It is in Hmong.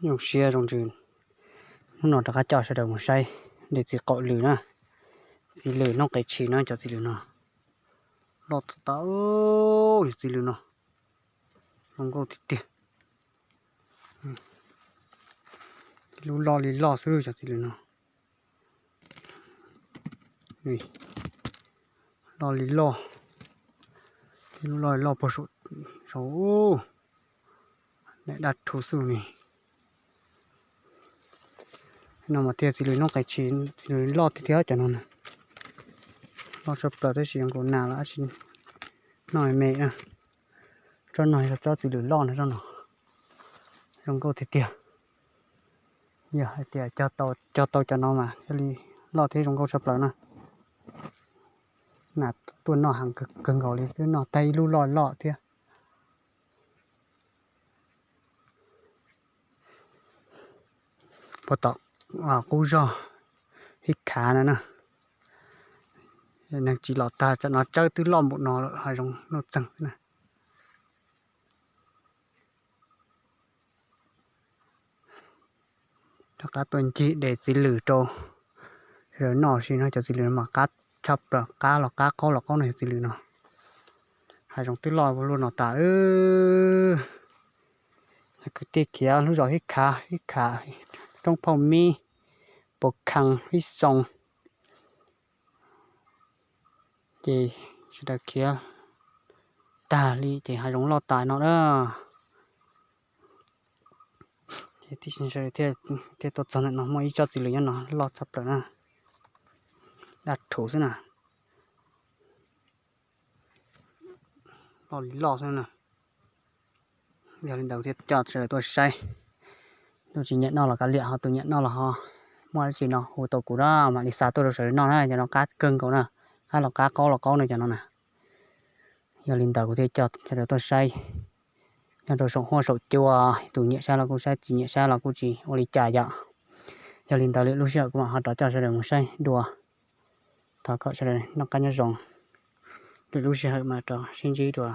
Zoo siab zoo ntsws, hnub no rov qab coj sawv daws mus saib de txiv qaum lws na, txiv lws noob qes tshis na cov txiv lws no. Loj tas tas, yog txiv lws no zoo nkauj tiag tiag. Lub loj li loj xwb cov txiv lws no. Loj li loj, lub loj li loj puag saum, saum, daj rhuv xwb ne. No mas thiaj txiv lws noob qes tshis, txiv lws loj tiag tiag cov no na. Loj tshaj plaws tab sis zoo nkaus nas los dab tsi noj me me na. Tsob no yog tsob txiv lws loj na, tsob no zoo nkauj tiag tiag. Yog hais tias cog tau cov no mas thiaj li loj thiab zoo nkauj tshaj plaws na. Nas tuaj noj heev kawg nkaus li, twb noj tag ib lub loj loj thiab. Puag tom qub zog Hib Khav no na, neeg tsis los tag, tam no tsawb twb loj npaum no lawm, hav zoov nuj txeeg na. Rov qab tuaj ncig de txiv lws rau sawv daws noj si no, cov txiv lws no mas qab tshaj plaws, qab los qab qaub los qaub no, yog txiv lws no. Hav zoov twb loj luaj no tas. Kwv tij khiav lub zos Hib Khav, Hib Khav, Roob Phauj Mib, Pus Khee, Hib Xoo, ces sawv daws khiav tag li ces hav zoov loj tas no na. Ces tib si sawv daws thiaj tuaj txog ntawm no, muaj ib tsob txiv lws nyob no loj tshaj plaws na, daj rhuv xwb na, loj li loj xwb na. Yog li ntawd thiaj coj sawv daws tuaj saib. Tus tsis nyiam noj los kav liam, ho tus nyiam noj los ho muaj dab tsi no hu tau kuv na, mam li xa tuaj rau sawv daws noj na, cov no qab kawg nkaus na, qab los qab qaub los qaub no cov no na. Yog li ntawd kuv thiaj coj sawv daws tuaj saib nyob rau saum huab saum cua, tus nyiam saib los kuj saib, tsis nyiam saib los kuj tsis ua li cas yom. Yog li ntawd lwm lub sij hawm kuv mam ho rov coj sawv daws mus saib dua. Thov kom sawv daws noj qab nyob zoo, lwm lub sij hawm mam rov sib ntsib dua.